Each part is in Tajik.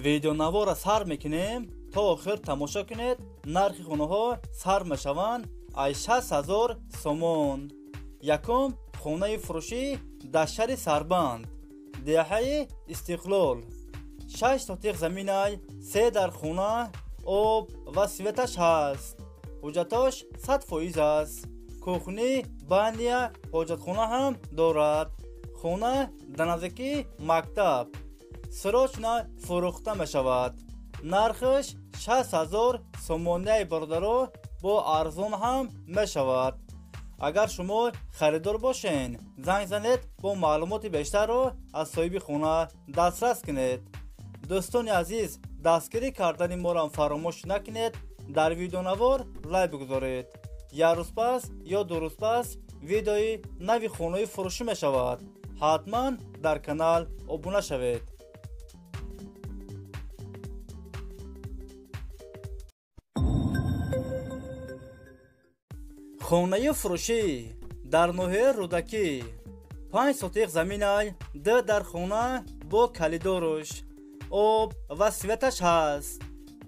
Видеонавора сар мекунем, то охир тамошо кунед. Нархи хонаҳо сар мешаванд аз 60 000 сомон. Якум хонаи фурӯшӣ дар шаҳри Сарбанд, деҳаи Истиқлол. 6 сотиқ заминай, се дар хона, об ва светаш ҳаст. Ҳуҷҷатош 100% аст. Кухни, баня, ҳоҷатхона ҳам дорад. Хона дар наздикии мактаб. Срочно фурӯхта мешавад. Нархаш 60 000 сомонияи, бародаро, бо арзон ҳам мешавад. Агар шумо харидор бошен, занг занед, бо маълумоти бештарро аз соҳиби хона дастрас кунед. Дӯстони азиз, дастгирӣ кардани моро фаромӯш накунед. Дар видеонавор лайк бигузоред. Як рӯз пас ё 2 рӯз пас видеои нави хонаи фурӯшӣ мешавад. Ҳатман дар канал обуна шавед. Хонаи фурӯшӣ дар ноҳияи Рӯдакӣ, 5 сотиқ заминай, ду дар хона бо калидоруш, об ва светаш ҳаст.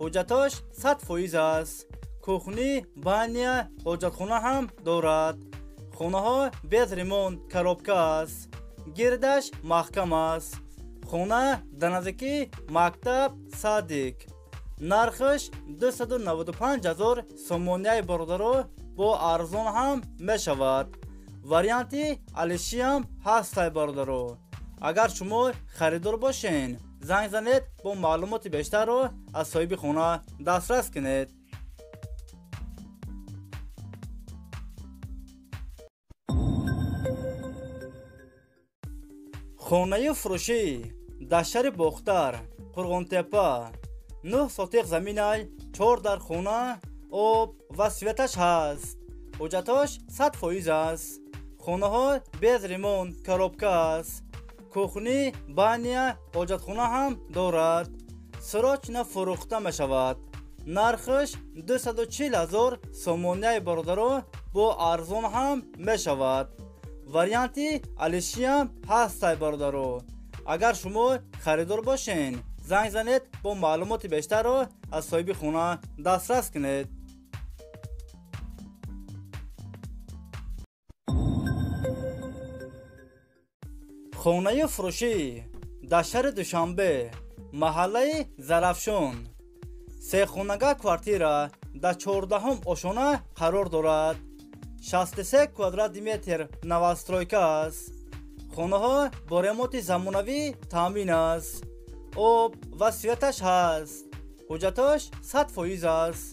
Ҳуҷҷатош 100% аст. Кухни, баня, ҳоҷатхона ҳам дорад. Хонаҳо без ремонт, коробка аст. Гирдаш маҳкам аст. Хона дар наздикии мактаб, садик. Нархаш 295 000 сомонияи, бародаро, бо арзон ҳам мешавад. Варианти алишиам ҳастай, бародаро. Агар шумо харидор бошен, занг занед, бо маълумоти бештарро аз соҳиби хона дастрас кунед. Хонаи фурӯшӣ дар шаҳри Бохтар, Қурғонтепа, 9 сотиқ заминай, чор дар хона, об ва светаш ҳаст. Ҳуҷҷатош 100% аст. Хонаҳо без ремонт, коробка аст. Кухни, баня, ҳоҷатхона ҳам дорад. Срочно фурӯхта мешавад. Нархаш 240 000 сомонияи, бародаро, бо арзон ҳам мешавад. Варианти алишиам ҳастай, бародаро. Агар шумо харидор бошен, занг занед, бо маълумоти бештарро аз соҳиби хона дастрас кунед. Хонаи фурӯшӣ дар шаҳри Душанбе, маҳаллаи Зарафшон, сехонага квартира дар 14-ҳум ошона қарор дорад. 63 квадрати метр, новостройка аст. Хонаҳо бо ремонти замонавӣ таъмин аст. Об ва светаш ҳаст. Ҳуҷҷатош 100% аст.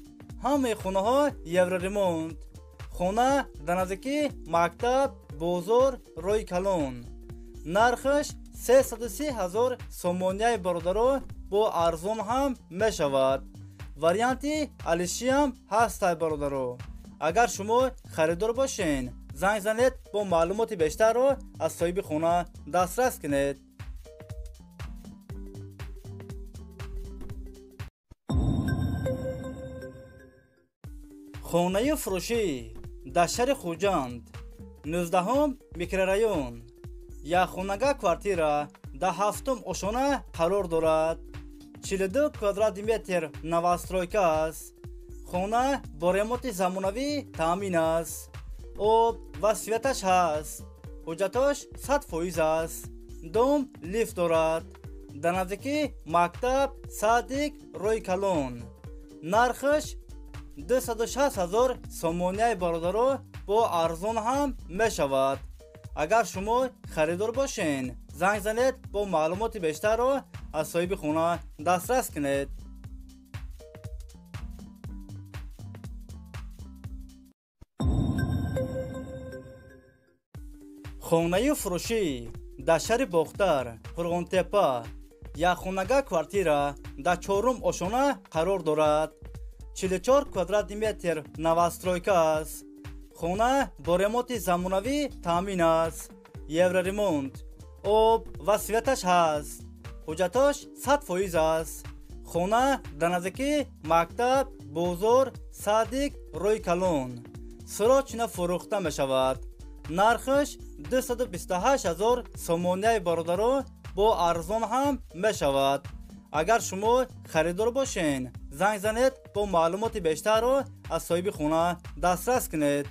Ҳамаи хонаҳо евроремонт. Хона дар наздикии мактаб, бозор, роҳи калон. Нархаш 330 000 сомонияи, бародаро, бо арзон ҳам мешавад. Варианти алишиам ҳастай, бародаро. Агар шумо харидор бошен, занг занед, бо маълумоти бештарро аз соҳиби хона дастрас кунед. Хонаи фурӯшӣ дар шаҳри Хуҷанд, 19-ҳум микрорайон, якхонага квартира дар ҳафтум ошона қарор дорад. 42 квадрати метр, новостройка аст. Хона бо ремонти замонавӣ таъмин аст. Об ва светаш ҳаст. Ҳуҷҷатош 100% аст. Дом лифт дорад. Дар наздикии мактаб, садик, роҳи калон. Нархаш 260 000 сомонияи, бародаро, бо арзон ҳам мешавад. Агар шумо харидор бошен, занг занед, бо маълумоти бештарро аз соҳиби хона дастрас кунед. Хонаи фурӯшӣ дар шаҳри Бохтар, Қурғонтепа, якхонага квартира дар чорум ошона қарор дорад. 44 квадрати метр, новостройка аст. Хона бо ремонти замонавӣ таъмин аст. Евроремонт. Об ва светаш ҳаст. Ҳуҷҷатош 100% аст. Хона дар наздикии мактаб, бозор, садик, роҳи калон. Срочно фурӯхта мешавад. Нархаш 228 000 сомонияи, бародаро, бо арзон ҳам мешавад. Агар шумо харидор бошед, занг занед, бо маълумоти бештарро аз соҳиби хона дастрас кунед.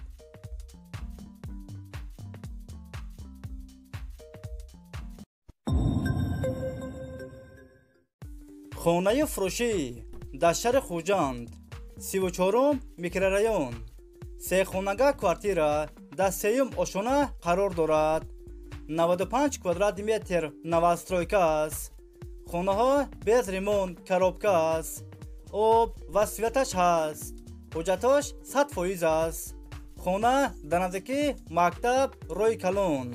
Хонаи фурӯшӣ дар шаҳри Хуҷанд, 34 микрорайон, сехонага квартира дар сеюм ошона қарор дорад. 95 квадрат метр новостройка аст. Хонаҳо без ремонт, коробка аст. Об ва светаш ҳаст. Ҳуҷҷатош 100% аст. Хона дар наздикии мактаб, роҳи калон.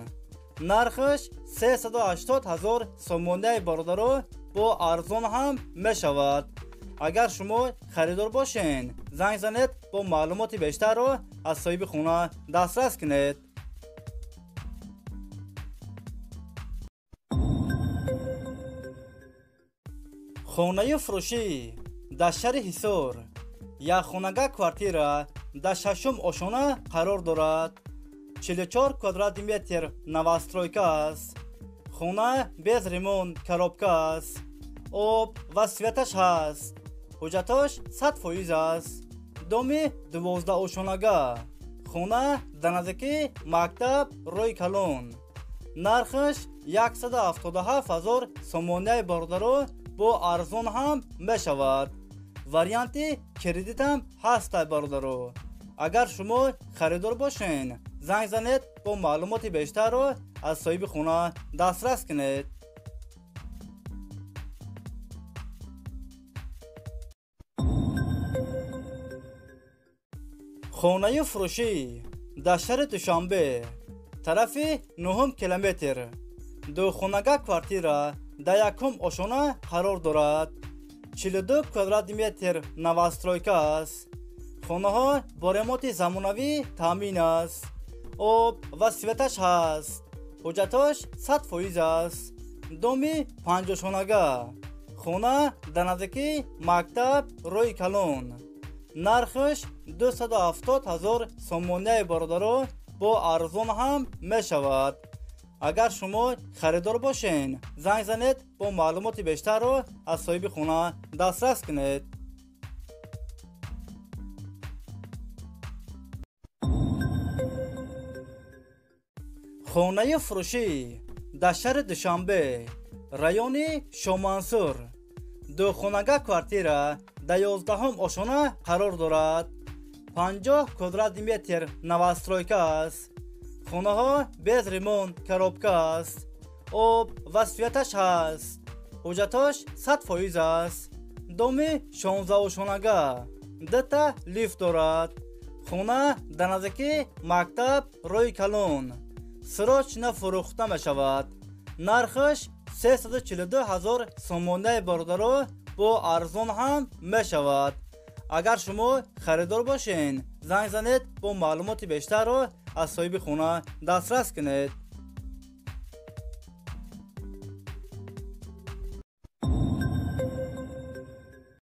Нархаш 380 ҳазор сомонияи бародаро, бо арзон ҳам мешавад. Агар шумо харидор бошед, занг занед, бо маълумоти бештарро аз соҳиби хона дастрас кунед. Хонаи фурӯшӣ дар шаҳри Ҳисор, якхонага квартира дар шашум ошона қарор дорад. 44 квадрати метр новостройка аст. Хона без ремонт, коробка аст. Об ва светаш ҳаст. Ҳуҷҷатош 100% аст. Доми 12 ошонага. Хона дар наздикии мактаб, роҳи калон. Нархаш 177 ҳазор сомонияи бародаро, бо арзон ҳам мешавад. Варианти кредитам ҳастай бародаро. Агар шумо харидор бошед, занг занед, бо маълумоти бештарро аз соҳиби хона дастрас кунед. Хонаи фурӯшӣ дар шаҳри Душанбе, тарафи 9 километр, духонага квартира дар якум ошона қарор дорад. 42 квадрати метр новостройка аст. Хонаҳо бо ремонти замонавӣ таъмин аст. Об ва светаш ҳаст. Ҳуҷҷатош 100% аст. Доми 5-ошонага. Хона дар наздикии мактаб, роҳи калон. Нархаш 270 ҳазор сомонияи бародаро, бо арзон ҳам мешавад. Агар шумо харидор бошед, занг занед, бо маълумоти бештарро аз соҳиби хона дастрас кунед. Хонаи фурӯшӣ дар шаҳри Душанбе, райони Шомансур, духонага квартира дар 11 ошона қарор дорад. 50 квадрати метр новостройка аст. Хонаҳо без ремонт, коробка аст. Об ва светаш ҳаст. Ҳуҷҷатош 100% аст. Доми 16 ошонага, дута лифт дорад. Хона дар наздикии мактаб, роҳи калон. Срочно фурӯхта мешавад. Нархаш 342 ҳазор сомонияи бародаро, бо арзон ҳам мешавад. Агар шумо харидор бошед, занг занед, бо маълумоти бештарро аз соҳиби хона дастрас кунед.